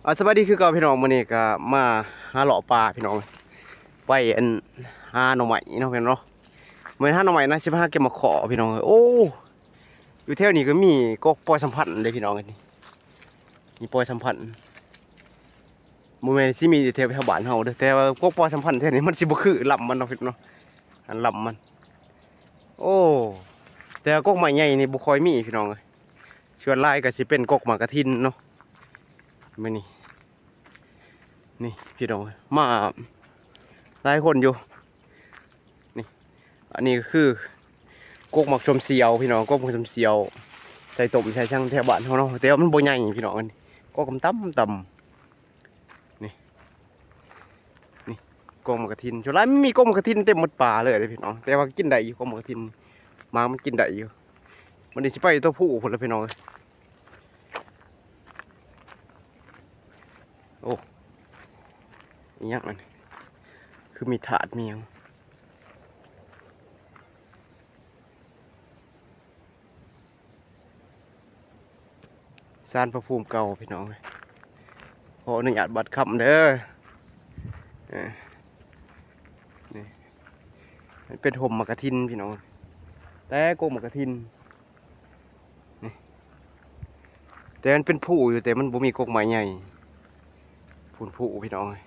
ອ່າ ສະບາຍດີຄືເກົ່າພີ່ນ້ອງ, ມື້ນີ້ກໍມາຫາເລາະປ່າພີ່ນ້ອງ, ໄປອັນ ຫາໜໍ່ໄມ້ເນາະພີ່ນ້ອງເນາະ. ແມ່ນຫາໜໍ່ໄມ້ນະ, ຊິໄປຫາເກັບໝາກເຂາະພີ່ນ້ອງເອີຍ. ໂອ້ ຢູ່ແຖວນີ້ກໍມີກົກປອຍສຳພັນເດ້ພີ່ນ້ອງເອີຍ. ນີ້ ນີ້ປອຍສຳພັນ, ບໍ່ແມ່ນຊິມີແຕ່ແຖວ ແຖວບ້ານເຮົາເດີ, ແຕ່ວ່າກົກປອຍສຳພັນແຖວນີ້ມັນຊິບໍ່ຄືລຳມັນເນາະພີ່ນ້ອງເນາະ, ອັນລຳມັນ. ໂອ້ ແຕ່ວ່າກົກໄມ້ໃຫຍ່ນີ້ບໍ່ຄ່ອຍມີພີ່ນ້ອງເອີຍ. ສ່ວນຫຼາຍກໍຊິເປັນກົກໝາກກະທິນເນາະ. ມື້ນີ້ ນີ້ພີ່ນ້ອງ ມາຫຼາຍຄົນຢູ່. ນີ້ ອັນນີ້ກໍຄືກົກໝາກຊົມສຽວພີ່ນ້ອງ, ກົກໝາກຊົມສຽວ ໃສ່ຕົ້ມໃສ່ຫຍັງແຖວບ້ານເຮົາເນາະ, ແຕ່ວ່າມັນບໍ່ໃຫຍ່ພີ່ນ້ອງ. ອັນນີ້ ກໍກຳຕ່ຳໆ. ນີ້ ນີ້ ກົກໝາກກະທິນ, ສ່ວນຫຼາຍມັນມີກົກໝາກກະທິນເຕັມໝົດປ່າເລີຍເດ້ພີ່ນ້ອງ, ແຕ່ວ່າກິນໄດ້ຢູ່ ກົກໝາກກະທິນ, ໝາກມັນກິນໄດ້ຢູ່. ບັດນີ້ຊິໄປຕົວຜູ້ພຸ້ນລະພີ່ນ້ອງເອີຍ. ໂອ້ ອີຫຍັງອັນນີ້ ຄືມີທາດມີຫຍັງ. ສານພະພູມເກົ່າພີ່ນ້ອງເອີຍ, ຂໍອະນຸຍາດບາດຄຳເດີ. ເອີ ນີ້ ມັນເປັນຮົ່ມໝາກກະທິນພີ່ນ້ອງ, ແຕ່ກົກໝາກກະທິນ ນີ້ ແຕ່ມັນເປັນພູຢູ່, ແຕ່ມັນບໍ່ມີກົກໄມ້ໃຫຍ່. ພຸ້ນພູພີ່ນ້ອງເອີຍ,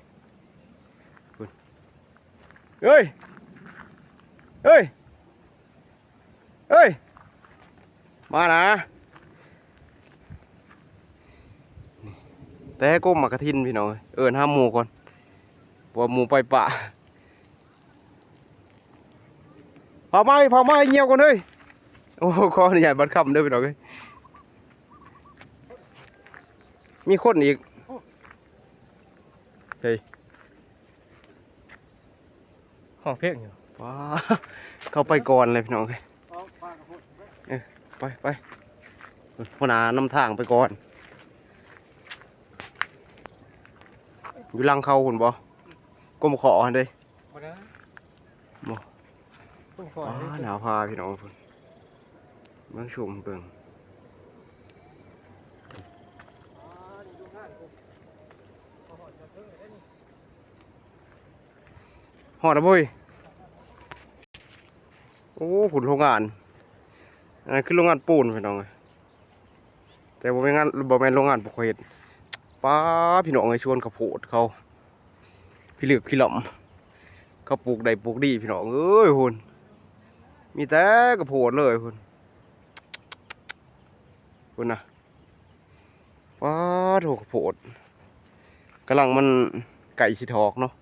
ພຸ້ນ. ເອີຍ ເອີຍ ເອີຍ ມານະ. ແຕ່ກົກໝາກກະທິນພີ່ນ້ອງເອີຍ, ເອີ້ນຫາໝູ່ກ່ອນ ເພາະວ່າໝູ່ໄປປ່າ. ເຜົາມາເອີຍ ເຜົາມາເອີຍ, ຍ່ຽວກ່ອນເອີຍ. ໂອ້ ຂໍອະນຸຍາດບາດຄຳເດີພີ່ນ້ອງເອີຍ. ມີຄົນອີກ ເຮີ້ຍ ຮ້ອງເພງຢູ່. ວ້າ ເຂົ້າໄປກ່ອນເລີຍພີ່ນ້ອງເອີຍ. ເອີ ໄປ ໄປ ຫົວໜ້ານຳທາງໄປກ່ອນ. ຢູ່ຫຼັງເຂົາພຸ້ນບໍ່? ກົກໝາກເຂາະຫັ້ນເດ້. ບໍ່ໄດ້ ບໍ່ ເບິ່ງກ່ອນ ວ້າ ເດ້ ໜ້າຜາພີ່ນ້ອງພຸ້ນ, ເບິ່ງຊູມເບິ່ງ. ຮອດແລ້ວເວີ້ຍ. ໂອ້ ພຸ້ນໂຮງງານ, ອັນນັ້ນຄືໂຮງງານປູນພີ່ນ້ອງເອີຍ. ແຕ່ບໍ່ແມ່ນງານ ບໍ່ແມ່ນໂຮງງານບໍ່ຄ່ອຍເຮັດ. ປ້າ ພີ່ນ້ອງເອີຍ ສວນເຂົ້າໂພດເຂົາ ພິລຶກພິລ່ຳ, ເຂົາປູກໄດ້ປູກດີພີ່ນ້ອງເອີຍ. ພຸ້ນ ມີແຕ່ເຂົ້າໂພດເລີຍພຸ້ນ, ພຸ້ນນະ. ປ້າໂທ້ ເຂົ້າໂພດ ກຳລັງມັນໃກ້ຊິຖອກເນາະ.